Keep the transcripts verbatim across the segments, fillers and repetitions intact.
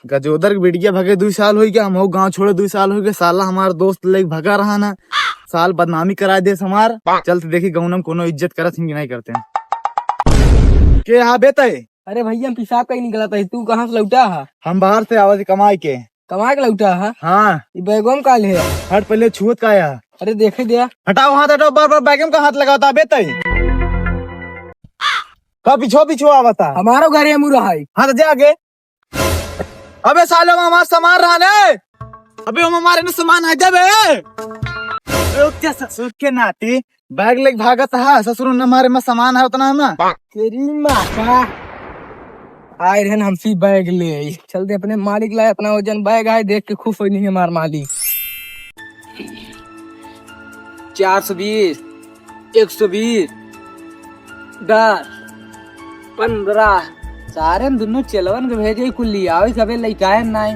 गजोदर के बिटिया भगे दुइ साल होइ गया, हमहू गाँव छोड़े दुइ साल होइ गया। साला हमार दोस्त लेके भगा रहा ना, साल बदनामी करा देस हमार। चल त देखी गौनम कोनो इज्जत करत हैं कि नहीं करते हैं। के हा बे तय? अरे भैया, हम पेशाब कहीं निकला था, तू कहाँ से लौटा हा? हम बाहर से आवा थे कमाई के। कमाई के लौटा हा? हाँ। ई बैगवा में का ले है? हट, पहले छुअत का है? अरे देखे दिया। हटाओ हाथ, हटाओ, बार बार बैग में का हाथ लगावता बे तय? का पीछो पीछो आवता? हमारो घर है मुरा है। हाँ तो जा आगे। अबे साले, हम हमार सामान रहा ने। अबे हम हमारे में सामान है, दे बे। अरे क्या ससुर के नाती बैग लेके भागत हा, ससुर ने हमारे में सामान है उतना ना। तेरी माँ का। आए रहन हमसी बैग ले आई। चल दे अपने मालिक लाए, अपना वजन बैग आए, देख के खुश होई नहीं हमार मालिक। चार सौ बीस, एक सौ बीस, दस, पन्द्रह, सारे दुनों चेलवन के भेजे कुल लियावे, सबे लइकायन नाई।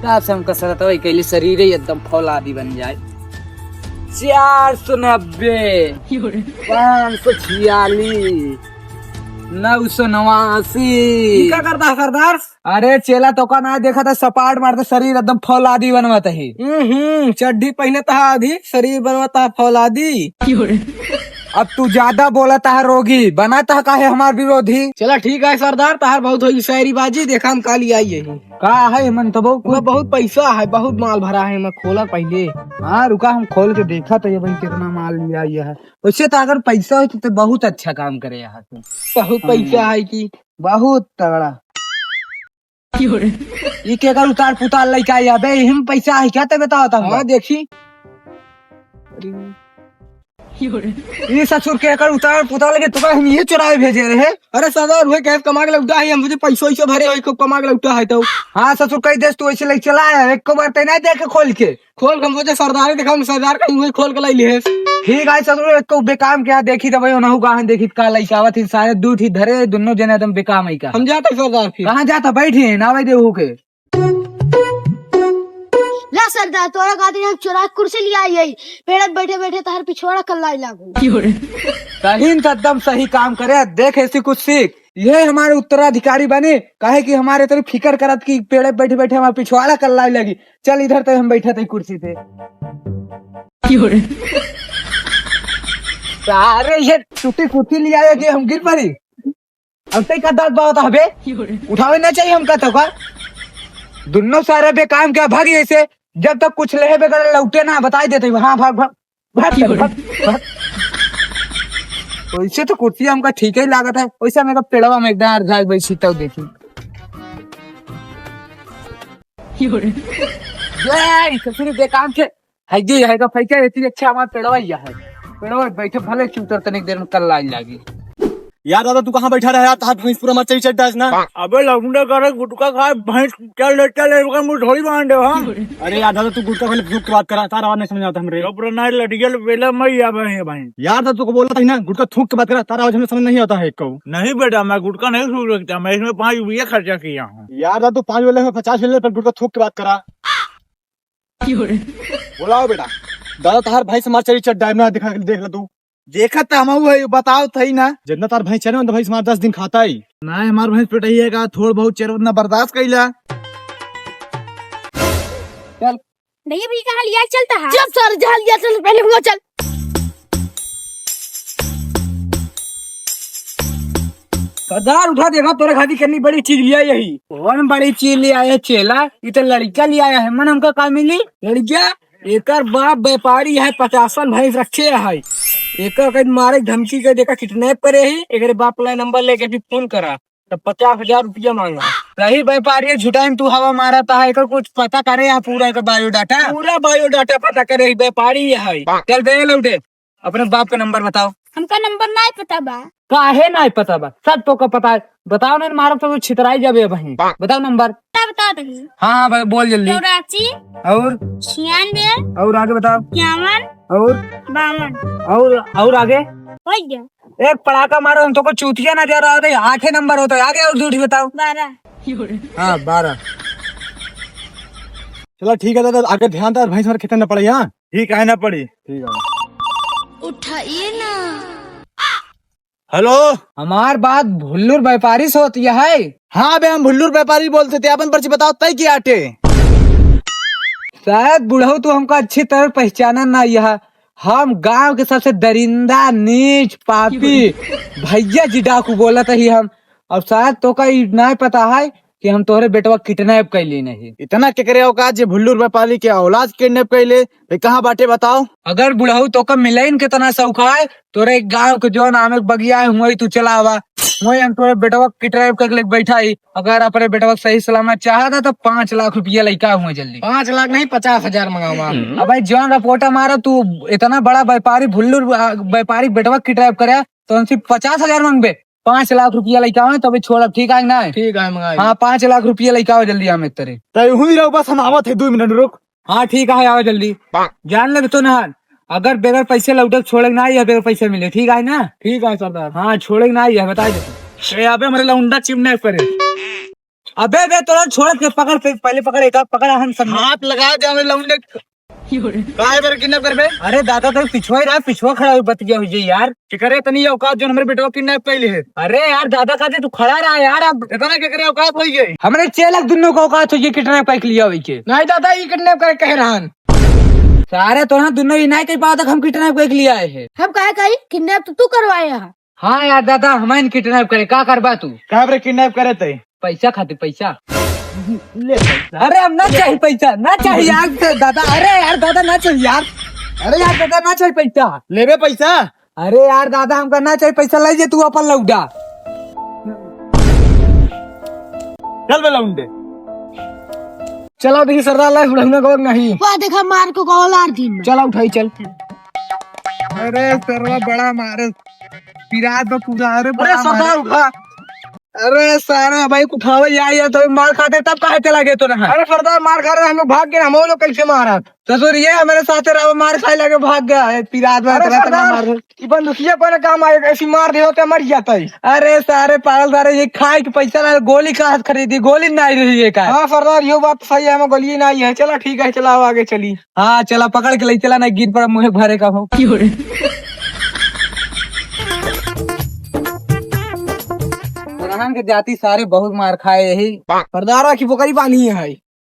तब से हम कसरत वही कैली, शरीर ही एकदम फौलादी बन जाए। चार सौ नब्बे, पाँच सौ छियालीस, नौ सौ नवासी। ई का करता है सरदार? अरे चेला, तोका ना देखा था, सपाट मारते शरीर एकदम फौलादी बनवत ही। हम्म, चड्ढी पहनत हा आधी, शरीर बनवत हा फौलादी। अब तू ज्यादा बोलत हा रोगी, बनत हा काहे हमार विरोधी? चला ठीक है सरदार, तहार बहुत होई शायरी बाजी, देखा हम का लियाई यही। का है मन तो बहुत कुछ। बहुत पैसा है, बहुत माल भरा है, मैं खोला पहले। हाँ रुका, हम खोल के देखा तो ये भाई कितना माल लियाई है। वैसे तो अगर पैसा हो तो, तो बहुत अच्छा काम करे यहाँ से। बहुत पैसा है कि बहुत तगड़ा। ई केकर उतार पुतार लइका आया बे, इही में पैसा है क्या, ते बताओ तो हमका। हाँ, देखी। अरे। ई ससुर केकर उतार पुतार लगे, तोका हम ये चुरावे भेजे रहे। अरे सरदार, उहे कहे कमा के लौटा है, हम तुझे पैसो वैसो भरे होई, खूब कमा के लौटा है तो। हाँ ससुर, कही देस तू ऐसे ले चला आया, एको बार ते नहीं देखे खोल के। खोल के हम सोचे सरदार देखा, हम सरदार कहीं हुए खोल के लाई लिहे। ठीक है ससुर, एक तो बेकाम क्या देखी त भाई, ओनहु गाहन देखी का लइका आवत ही, सारे दू ठी धरे, दुनो जने एकदम बेकाम है का। हम जाते सरदार फिर। कहाँ जाता, बैठी है ना भाई देहू के। ला सरदार, तोरा खातिर हम चुरा के कुर्सी ले आई है, पेड़त बैठे बैठे तहर पिछवाड़ा कल्लाई लागू। कहीं तो एकदम सही काम करे, देख ऐसी कुछ सीख। यह हमारे उत्तराधिकारी बने, काहे कि हमारे तरफ फिकर करत कि पेड़े बैठे बैठे हमारे पिछवाड़ा कल्लाई लगी। चल इधर तो हम बैठे थे कुर्सी पे। क्यों रे? अरे ये टूटी कुर्सी ले आया कि हम गिर पड़ी। अब तई का दांत बावत हबे? क्यों रे? उठावे ना चाहिए हमका तो का? दुन्नो सारे बेकाम क्या भागी ऐसे, जब तक कुछ लेहे बगैर लौटे ना बताई देते। हाँ भाग भाग। भाग, क्यों रे? भाग, भाग। वैसे तो कुर्सिया हमका ठीक ही लागत है, वैसे हमका पेड़वा में एकदम अरझाए बैठी तब देखी। क्यों रे? ये ससुरी बेकाम के, है जी, है का फैका, इतनी अच्छा हमार पेड़वा ही है। पेड़वा बैठे भले चूतर तनिक देर में कल्लाई लागी। यार दादा, तू कहाँ बैठा रहा यार? तहार भैंस पूरा मर चली चड्डा ना। अबे लौंडे करे गुटखा खाए भैंस, चल ले, चल ले, एकर मुंह थोड़ी बांध दे, हाँ? अरे यार दादा, तू गुटखा खइले थूक के बात करा, तार आवाज नहीं समझ आवत हमरे। चुप रह, ना लठिया ले बेला मैं ही आवे हैं भाई। यार दादा, तू को बोला था ना, गुटखा थूक के बात करा, तार आवाज हमें समझ नहीं आता है एको। नहीं बेटा, मैं गुटखा नहीं थूक सकता, मैं इसमें पाँच रुपया खर्चा किया हूँ। यार दादा, तू पाँच वाले में पचास ले ले, पर गुटखा थूक के बात करा। बोलाओ बेटा। दादा, तहार भैंस मार चली चड्डा ना, दिखा के देख ले तू। देखत त हमहू है, बताओ थई ना। जितना तार भैंस चरे, तो भैंस हमार दस दिन खाता ही। ना, हमार भैंस पेटही है का, थोड़ बहुत चरे उतना बर्दाश्त कइला। चल। भैया, भैया, कहाँ लिया चलता है? चल सर, जहाँ लिया चल, पहले हुआ चल। सरदार, उठा, देखा तोरे खातिर कितनी बड़ी चीज लिया यही। कौन बड़ी चीज ले आए चेला? ये तो लड़का ले आया है, मन हमका का मिली? लड़का? एकर बाप व्यापारी है, पचासन भैंस रखे है। एकर कहीं मारे के धमकी के देखा kidnap करे ही, एकरे बाप ला नंबर लेके भी फोन करा, तब पचास हजार रुपया मांगा। रही व्यापारी है, झुटाइन तू हवा मारा था, एकर कुछ पता करे है पूरा एकर बायोडाटा, पूरा बायोडाटा पता करे ही, व्यापारी है। चल दे लौटे। अपने बाप का नंबर बताओ। हमका नंबर नाय पता बा। काहे नाय पता बा? सब तो का पता है। बताओ ना, मारब तो तू छितराई जाबे बहिन। बताओ नंबर। बता, बता दे। हाँ, हाँ, भाई, बोल जल्दी। चौरासी। और? छियानवे। और आगे बताओ। इक्यावन। और? बावन। और, और आगे? हो गया। एक पड़ाका मारो, हम तो को चूतिया ना दे रहा होता है, आठे नंबर होता है। आगे और झूठी बताओ। बारह। हाँ, बारह। चलो ठीक है दादा, आगे ध्यान दे, भैंस हमारे खेतन ना पड़े, हाँ? ठीक है, ना पड़ी। ठीक है। उठाइए ना। हेलो। हमार बात भुल्लुर व्यापारी से होती है? हाँ बे, हम भुल्लुर व्यापारी बोलते थे। अपन पर्ची बताओ, तय की आटे? शायद बुढ़ऊ तू हमका अच्छी तरह पहचाना ना यह। हम गांव के सबसे दरिंदा, नीच, पापी भैया जी डाकू बोलत ही हम। और शायद तोका ई ना पता है कि हम तोहरे बेटवा किडनैप कैली नहीं। इतना केकरे औकात जे भुल्लुर व्यापारी के औलाद किडनैप कैले? भाई, कहाँ बाटे बताओ। अगर बुढ़ऊ तोका मिलइन के तना शौक है, तोरे गांव के जौन आमे के बगिया है, वहीं तू चला आवा। वहीं हम तोरे बेटवा किडनैप करके लेके बैठा ही। अगर अपने बेटवा सही सलामत चाहता तो पाँच लाख रुपया लइका हुए जल्दी। पाँच लाख नहीं, पचास हजार मंगावा। अब भाई, जौन रिपोर्ट मारा तू, इतना बड़ा व्यापारी भुल्लुर, आ, व्यापारी बेटवा किडनैप करे, तो उनसे पचास हजार मांगबे? पाँच लाख रुपया लइका हुए, तभी छोड़ब, ठीक है ना? ठीक है, मंगाई। हाँ, पाँच लाख रुपया लइका हुए जल्दी आमे तरे। तय हुई रहो, बस हम आवत है, दो मिनट रुक। हाँ, ठीक है, आवा जल्दी। जान ले तो ना, अगर बगैर पैसे लौटे छोड़े ना, या बगैर पैसे मिले, ठीक है ना? ठीक है सरदार। हाँ, छोड़े ना, या बता दे। ए, अबे हमरे लौंडा किडनैप करे। अबे बे, तोरा छोड़ के पकड़, पे-, पहले पकड़, एक पकड़, हम सब। हाथ लगा दे हमरे लौंडे। काहे बेर किडनैप करबे? अरे दादा, तो पिछुआ ही रहा, पिछुआ खड़ा हुई बतिया हुई यार। के करे तनी औकात जो हमरे बेटवा किडनैप कैले है? अरे यार दादा, कहते तू खड़ा रहा यार, अब इतना के करे औकात होई गई? हमरे छह लाख दुनों का औकात होई गई किडनैप करके लिया हुई के। नहीं दादा, ये किडनैप करे कह रहन। सारे तोरा दुनों ही नहीं कह पाओ तक हम किडनैप करके लिया आए हैं। हम काहे कही? किडनैप तो तू करवाए यहाँ। हाँ यार दादा, हमें किडनैप करे, का करबा तू? काहे बेर किडनैप करे तय? पैसा खातिर, पैसा। ले पैसा। अरे हम ना चाहिए पैसा, ना चाहिए यार दादा, अरे यार दादा ना चाहिए यार, अरे यार दादा ना चाहिए पैसा। लेबे पैसा? अरे यार दादा, हमका ना चाहिए पैसा, ले जे तू अपन लौटा। चल बे लौंडे। चला देखी सरदार लाइफ बढ़िया गवक नहीं। वाह, देखा मार को गोल आर दिन में। चला उठाई चल। अरे सरवा बड़ा मारे, पिरात बा पूरा। अरे अरे बड़ा सरदार मारे। उठा। अरे सारे भाई उठावे या, या तो मार खाते तब काहे चला गए तो ना? अरे सरदार मार खा रहे, हम लोग भाग गए, हम लोग कैसे मारा? ससुर ये हमारे साथ रहो, मार खाए लगे भाग गया है, पिरात बा अरे इतना, इतना सरदार, मार। ई बंदूकिया कोने काम आए, ऐसी मार दे होते मर जाता है। अरे सारे पागल सारे, ये खाए के पैसा ना, गोली कहाँ से खरीदी, गोली नहीं रही है का? हाँ सरदार, यो बात सही है, हम गोली नहीं है। चला ठीक है, चला आगे चली। हाँ चला, पकड़ के ले चला, ना गिर पड़ा मुँहे भरे का हो। प्रधान के जाति सारे बहुत मार खाए यही। सरदारा की बोकरी बांधी है।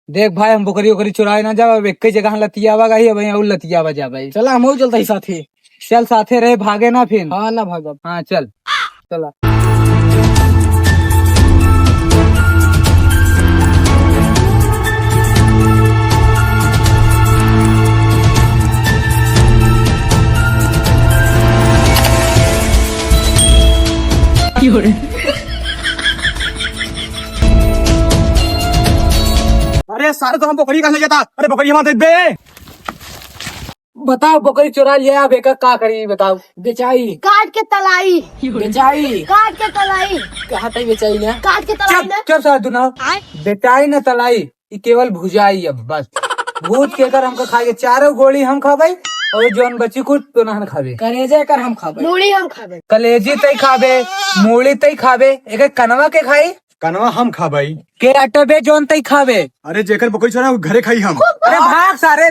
देख भाई, हम बोकरी ओकरी चुराए ना जाब, अब एक ही जगह लतियावा गई, अब यहाँ और लतियावा जाबे। चला, हम चलता ही साथे। चल, साथे रहे, भागे ना फिर। हाँ, ना भागब। हाँ, चल। चला। अरे सारे, तो हम बकरी कहाँ ले जाता? अरे बकरी हमारे दे दे। बताओ, बकरी चुरा लिया, अब एका का करी बताओ? बेचाई। काट के तलाई। बेचाई। काट के तलाई। कहाँ तई बेचाई ना? काट के तलाई चुप, ना। चुप सारे दुनो। आय। बेचाई ना तलाई, ई केवल भुजाई अब बस। भूज के एकर हमका खाए के, चारों गोली हम खाबे और जौन बची कुछ तो नहन खाबे। करेजे एकर हम खाबे। मूड़ी हम खाबे। कलेजी तई खाबे, मूड़ी तई खाबे, एकर कनवा के खाई? कनवा हम खाबे। के अटबे जौन तई खाबे। अरे जेकर बकरी चोरा घरे खाई हम। अरे भाग सारे।